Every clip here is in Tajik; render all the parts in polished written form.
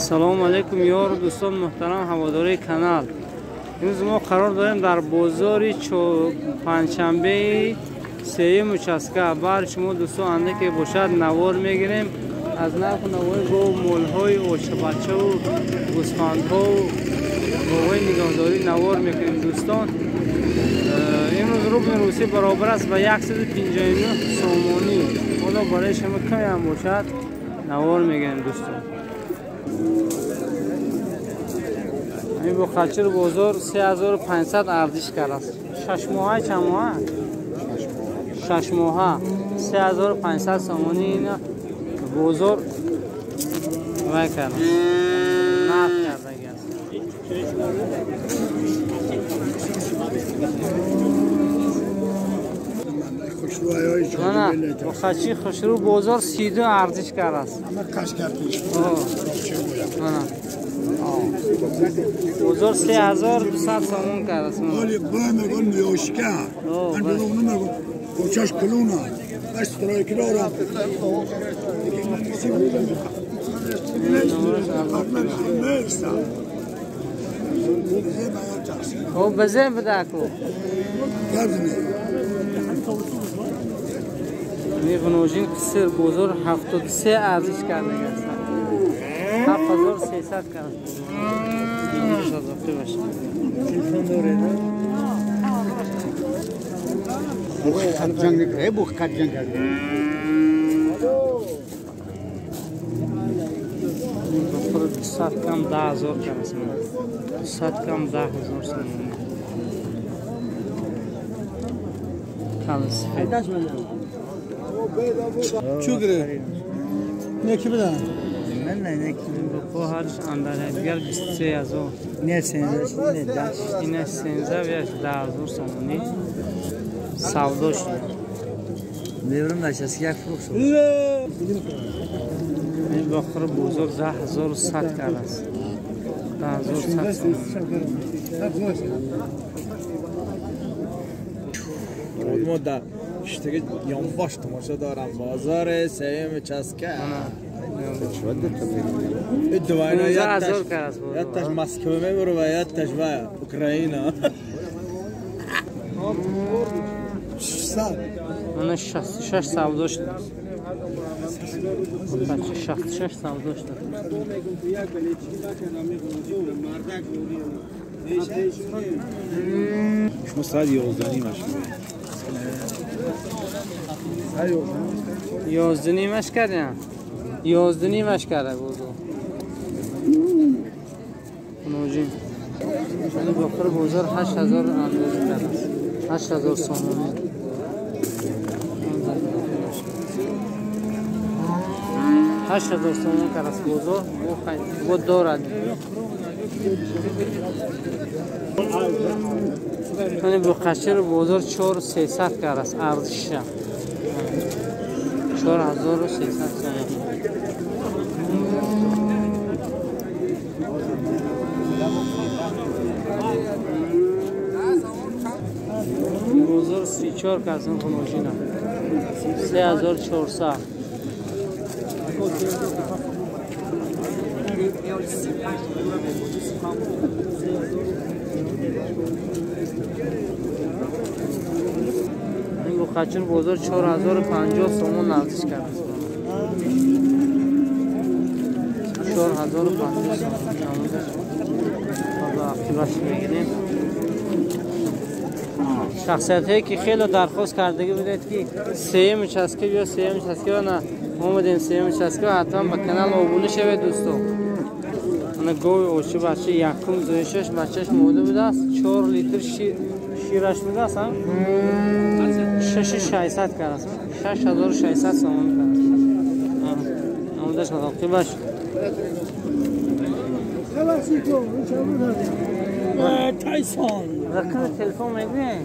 Салом алейкум ёру дӯстон муҳтарам ҳаводорои канал. Имрӯз мо қарор дорем дар бозори панҷшанбеи сеюм участка. Бар шумо дӯстон андаке бошад навор мегирем аз нарху навои гов, молҳои очабачаву гӯсфандҳову говҳои нигоҳдорӣ навор мекунем дӯстон. Имрӯз рубли русӣ баробар аст ба 159 сомонӣ. Ҳоло барои шумо камеам бошад навор мегирем дӯстон. Ин бухачир бозор 3500 арзиш кард. 6 моҳа чанд моҳа? 6 моҳа 3500 сомонӣ ин бозор вай кард. Нарх кардаги аст. Мана бухачи хушрӯ бозор 32 арзиш кард аст. Мана бозор 3200 сомон кард аст. Оли бо мегӯн миёшка. Ман дурӯғ намегӯм. Кӯчаш калона. 8 килограмм. Хоб бизем бидаку. Меғножин қисир бозор 73 арзиш кардаги аст. 7300 кард. Сад кам 10,000 кард. Сад кам 10,000 сомонӣ. Кал сафед. Чӣ гирифт? Неки бидан? Бо ҳарш андар дигар 23,000. Не 13, не 10. Ина 13 ва 10,000 сомонӣ савдо шуд. Мебарам начаски як фурӯх шуд. Ин бохир бозор 10,100 кард аст. 10,100 сомонӣ. Мо дар иштаги ёнбош тамошо дорам. Бозори сеюм участка. Двойной якташ Москва мебару ва якташ ва Украина. Мана 66 савдо шуд. 66 савдо шуд. Шумо соат 11:30 11:30 кардем. 11:30 карда бозор. Ножин. Ин бохир бозор 8000 андоза кард аст. 8000 сомонӣ. 8000 сомонӣ кард аст бозор. Бо дорад. Ин бухачир бозор 4300 кард аст арзиша. 4300 сомонӣ. Бозор 34 касм хуношина. 3400. Ин бухачир бозор 4050 сомон арзиш кард. 4050 сомон. Ақибаш мегирем. Шахсиятҳое ки хеле дархост кардагӣ будед ки сеюм участка ё сеюм участка на омадем сеюм участка, ҳатман ба канал обуна шавед дӯстон. Ана гови очи бача якум зоишаш бачаш мода будааст, 4 литр шираш будааст, 6600 кард аст. 6600 сомон кард аст. Омадаш ақибаш. Тайсон. Рақами телефон мегӯед?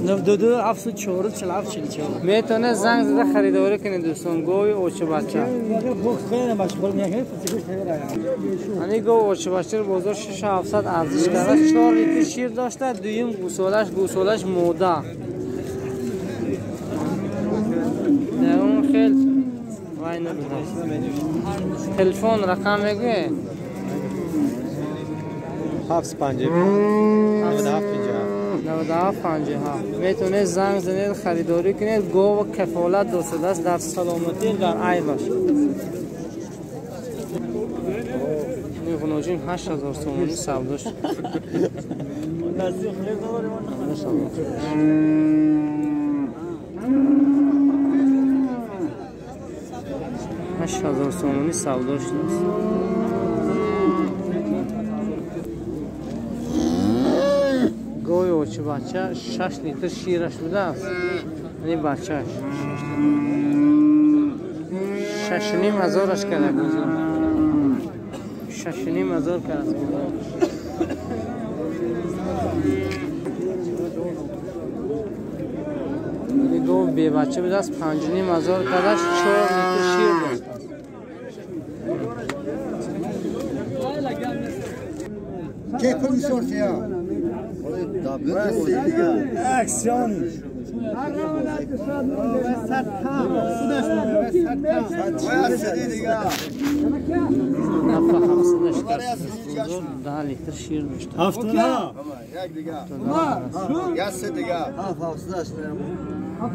92 704 47 44. Метавонед занг зада харидорӣ кунед дӯстон. Гови очибача. Ани гови очибача бозор 6700 арзиш кард. 4 литр шир дошта, дуюм гӯсолаш мода. Дар он хел вай Вай набудааст. Телефон рақам мегӯе? 757 97 97 57. Метавонед занг занед, харидорӣ кунед. Гова кафолат дошта дар саломатӣ, дар айбаш. Ғуноҷин 8000 сомонӣ савдо шуд. 8000 сомонӣ савдо шудааст. Гови очи бача 6 литр шираш будааст. Ини бачааш 6,5 ҳазораш карда бозор. 6,5 ҳазор кард. Ини гов бебача будааст, 5,5 ҳазор кардаш, 4 литр шир дошт. Ке пул сортия? Аксион. 10 литр шир дошт. 7 як дига. Я се дига. 7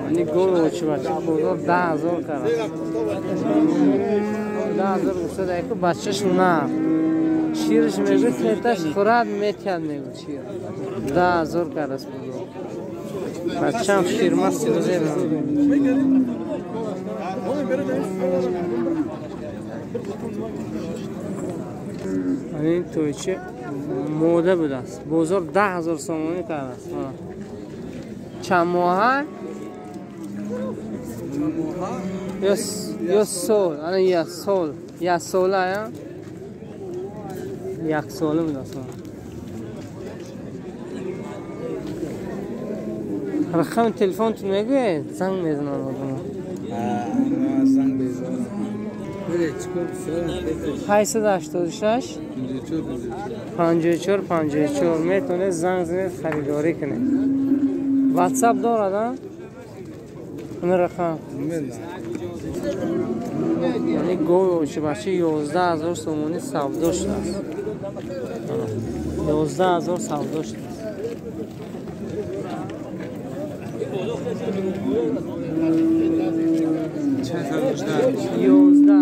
Ини гол очи бача бозор 10,000 кард. 10,000 гуфта яку бачаш на. Шираш мегӯ сеташ хӯрад метиҳад мегӯ шир. 10,000 кард аст бозор. Бачам ширмаст рӯзе. Ин тойчи мода будааст. Бозор 10,000 сомонӣ кардааст. Чанд моҳа? Ё сол, ана як сол, як сола, як сола будааст. Рақами телефонтон мегӯед? Занг мезананд одамон. Занг мезананд. 886 54 54 метавонед занг занед, харидорӣ кунед. WhatsApp дорад, а? Ин рақам. Яъне гови очибачи 11,000 сомонӣ савдо шудааст. 11,000 савдо шудааст. 11.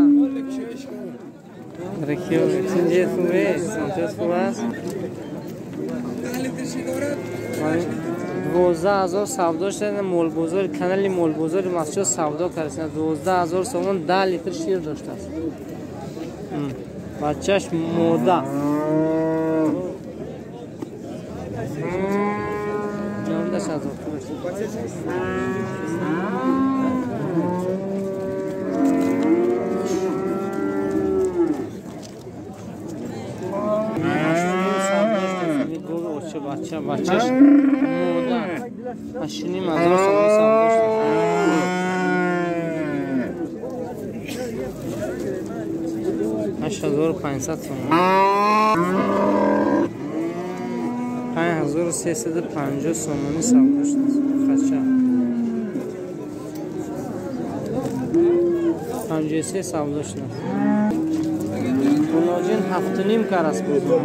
Рекио, синҷе хубе, сантес хуб аст. 12,000 савдо шуда, молбозори канали молбозори масҷид савдо карда. 12,000 сомон 10 литр шир доштааст. Бачаш мода. 11,000. Бача бачаш мода. 8,5 сомон савдо шуд. 8500 сомон. 5350 сомонӣ савдо шудааст. Хача 53 савдо шудааст. Ғуноҷин 7,5 карас бозор.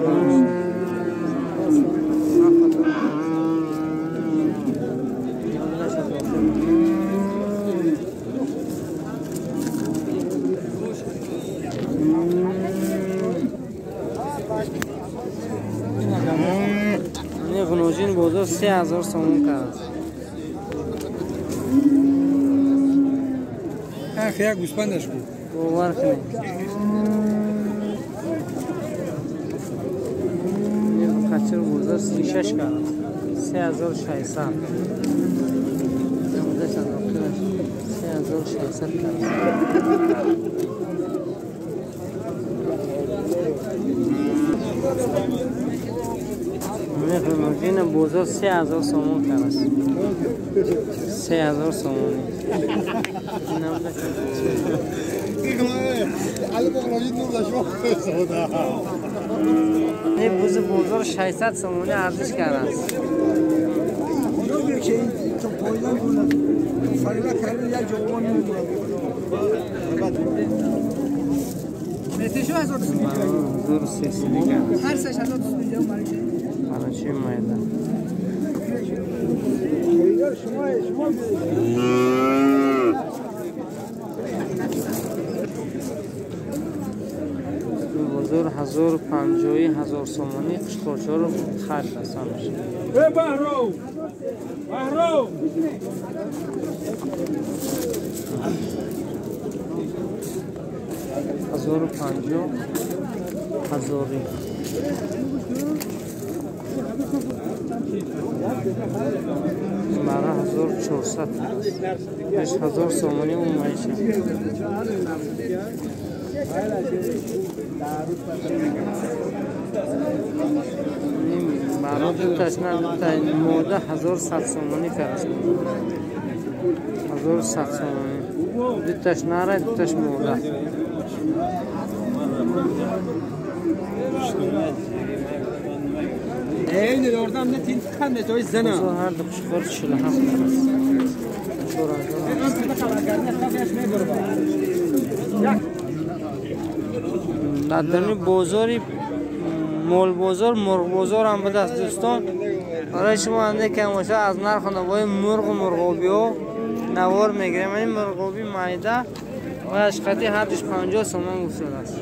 Ғуноҷин бозор 3000 сомон кард. Ах, як гӯспандаш ку. Бовар кунед. Қачир бозор 36 кард. 3600. 3600 кард. Ғуноҷин бозор 3000 сомон кард. 3000 сомонӣ. این بز بازار 600 سومونی ارزش کرده است. بازار 1050,000 سومونی قشقرچا رو خرید است. بهرام بهرام 1050,000 برای 1400 8000 سومونی اون میشه. برای دو تاش نه دو تا ماده 1100 سومونی کرد. 1100 سومونی دو تاش نره دو تاش ماده. این یاردم نه تین خنده توی زنه. هر دو قشقر 47 است. در درون بازاری مال بازار مرغ بازار هم بوده است دوستان. برای شما انده کم باشه از نرخ نوای مرغ و مرغابی ها نوار میگیریم. این مرغابی مایده و اشقاتی هر دوش 50 سومان گفته است.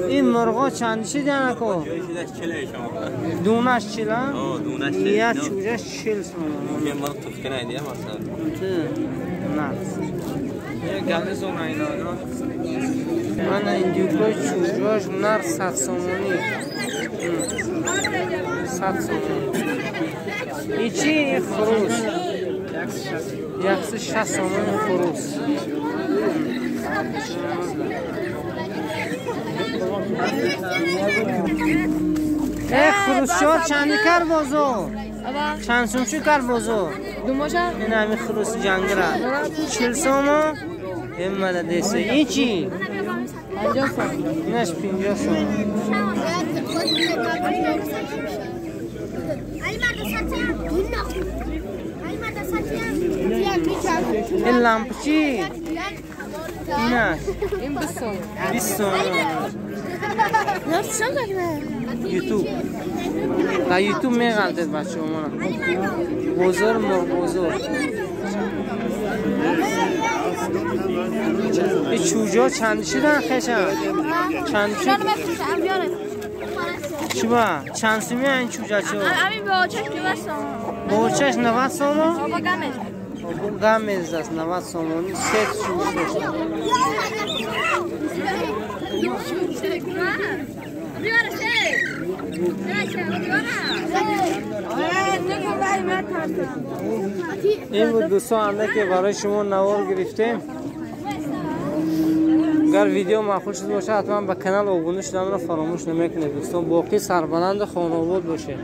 این مرغا چند چی دیانه کو؟ دونش 40 ها؟ دونش 40. یک چوجش 40 سومان. یه مرغ تفکنه ایدیه مثلا. نه. من این دیوکای چوجاش نر 100 سومانی. 100 سومانی. این چی؟ خروس. 160 سومانی خروس. ای خروسچار چندی کر بازو؟ چند سومچی کر بازو؟ این همین خروس جنگره 40 سومو این ماله دیسه. این چی؟ اینش 50 سومو. این لامپ چی؟ اینش این 20 سومو. 20 سومو. یوتیوب در یوتیوب میغلطید بچه ها. بازار مرغ بازار. این چوجا چند شدن خشم؟ چند شد؟ چی با؟ چند سومی این چوجا چو؟ همین با چش 90 سوم. با چش 90 سوم؟ با گمز. گمز است 90 سوم. سه چوجا. این بود دوستان انده که برای شما نوار گرفتیم. اگر ویدیو معقول شده باشه حتما به کانال آبونه شدن را فراموش نمیکنید دوستان. باقی سربلند خانواد باشه.